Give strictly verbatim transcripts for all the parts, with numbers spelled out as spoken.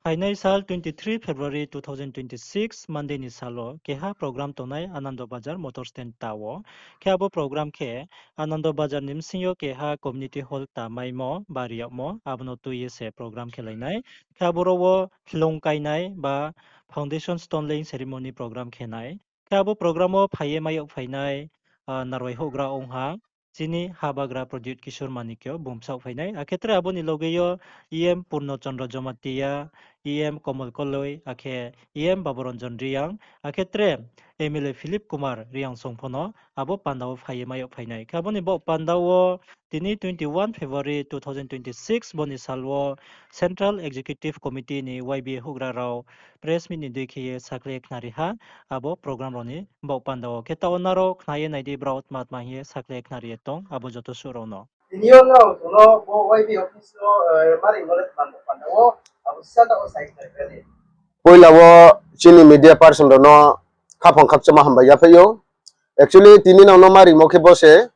Phainai sal twenty three February two thousand twenty six Monday ni sal wo keha program tongnai Anando Bazar motor stand ta wo. Khe abo program khe Anando Bazar ni bsing yo keha community hall ta maimo bari yagmo, abo no tui ye se program khelai nai. Khe aboro wo hlung kainai ba foundation stone laying ceremony program khe nai. Khe abo program wo phai ye mai yag phainai, ah, narwai houhgra ong ha, chini habagra Pradyut Kishore Manikya bung bsaoh phainai. Akhe tre abo ni loge yo E M Purno Chandra Jamatia, E M Komal Koloi, akhe E M Baburanjan Reang, akhe tre M L A Philip Kumar Reangsong pho no abo panda wo phai ye mai yag phainai. Khe abo ni baoh panda wo tini twenty one February two thousand twenty six bo ni sal wo Central Executive Committee ni Y B A houhgra rao press meet ni dei khe ye sakhlai khnari ha, abo program rao ni baoh panda wo. Khe taoh wo nrao khna ye nai di, brao tma tma hing ye sakhlai khnari ye tong, abo joto suh rao no. Tini yo nrao chung no bo Y B A office wo, eh, mari no le tma ni panda wo, abo sisa taoh wo sai khnari di. Poila wo chini media person rao no khaphang khakchangma hambai yaphai ou. Actually, tini nang no marimo khe bo se,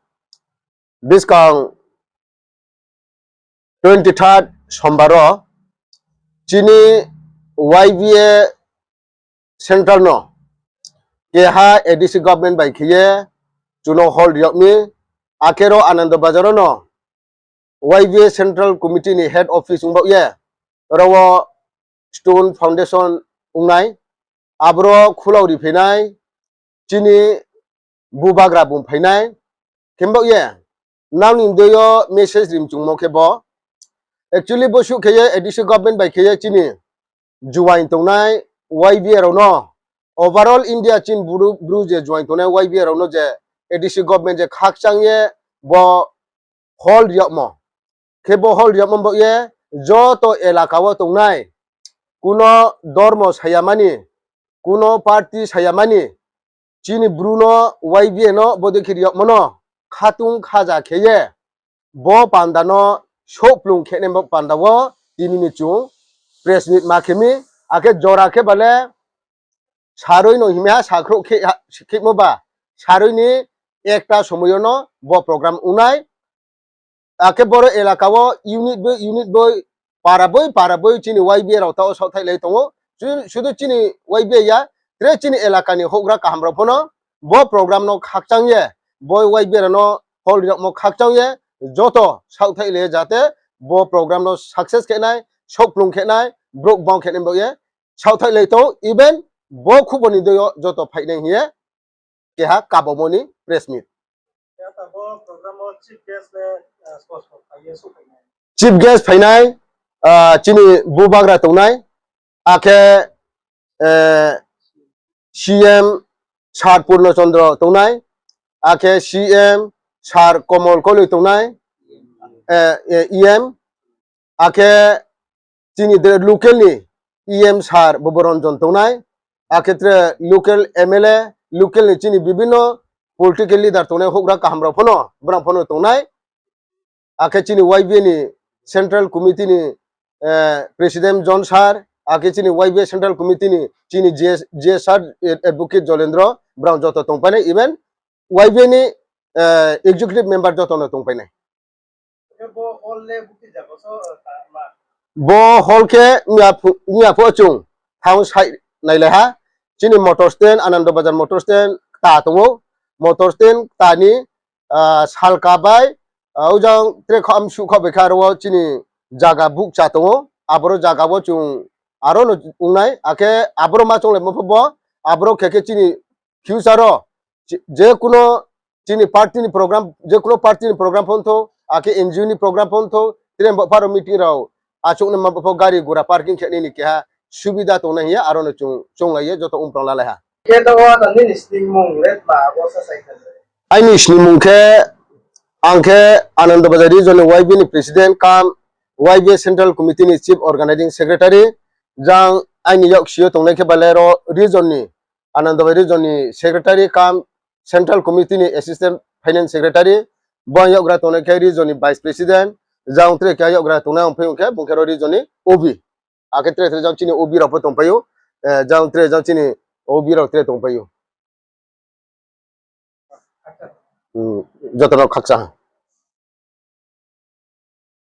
buskang twenty third sombar wo chini Y B A central no keha A D C government bai khe ye chung no hall ri yag mi, akhe ro Anando Bazar wo no Y B A central committee ni head office ong baoh ye, ro wo stone foundation ong nai, aboro khulao ri phainai, chini bubagra bung phainai, khe baoh ye, nang ni dei yo message rim chungmo khe bo. Actually, bo suh khe ye A D C government bai khe ye chini join tongnai Y B A rao no, overall India chini bru, bru je join tongnai Y B A rao no je A D C government je khakchang ye bo hall ri yagmo. Khe bo hall ri yagmo baoh ye joto elaka wo tongnai, kuno dormo sayamani, kuno party sayamani, chini bru no Y B A no bodei khe ri yagmo no khatung khaja khe ye bo panda no souhplung khenai bo panda wo tini ni chung press meet ma khe mi, akhe jora khe ba le saroi no himai ha sakhrouh khe, khemo ba, saroi ni ekta somoi yo no bo program ong nai. Akhe boro elaka wo unit boi unit boi, para boi para boi chini Y B A rao taoh wo saohthaihlai tong ou. Sudu chini Y B A ya, tre chini elaka ni houhgra kaham rao pho no bo program no khakchang ye, bo Y B A rao no hall ri yagmo khakchang ye, joto saohthaihlai ye jate bo program no success khenai, souhplung khenai, brouh bang khenai baoh ye saohthaihlai tong ou, even bo khubo ni dei yo joto phainai hing ye keha kabomo ni press meet. Chief guest phainai, ah, chini bubagra tongnai, akhe, eh, C M Sir Purno Chandra tongnai, akhe C M Sir Komal Koloi tongnai, eh, eh, E M, akhe chini tre local ni E M Sir Boboranjan tongnai, akhe tre local M L A, local ni chini bibhinno political leader tongnai, houhgra kaham rao pho no, brao pho no tongnai. Akhe chini Y B A ni central committee ni, eh, president John Sir, akhe chini Y B A central committee ni chini G S, G S Sir, eh, advocate Jolendro, brao joto tongpai nai, even Y B A ni, eh, executive member joto no tongpai nai. Bo hall khe miya phu, miya phu chung thanng sai nailai ha. Chini motor stand, Anando Bazar motor stand kta tong ou. Motor stand kta ni, ah, salka bai, ah, ojang tre kha msuh kha bai kha aro wo chini zaga bukcha tong ou. Aboro zaga wo chung aro no ong nai. Akhe aboro ma chounglaimo pho bo, aboro khe khe chini future wo je, je kuno chini party ni program, je kuno party ni program pho ongthou, akhe N G O ni program pho ongthou, tre bo pharo meeting rao achouh nai ma bo pho gari gura parking khe nini keha subida tongnai hing ye aro no chung chounglai ye joto ongprang lalai ha. Khe taoh wo nini sningmung le tma abo sa sai khe? Aini sningmung khe, ang khe Anando Bazar region ni Y B A ni president cum Y B A central committee ni chief organising secretary, jang aini yaksi yo tongnai khe ba le ro region ni, Anando Bazar region ni secretary cum central committee ni assistant finance secretary, bo ang yakgra tongnai khe region ni vice president, jang tre khe yakgra tongnai ongphai ong khe bung khe ro region ni O B. Akhe tre tre jang chini O B rao pho tongpai ou, eh, jang tre jang chini O B rao tre tongpai ou. Hmm, joto no khakchang ha.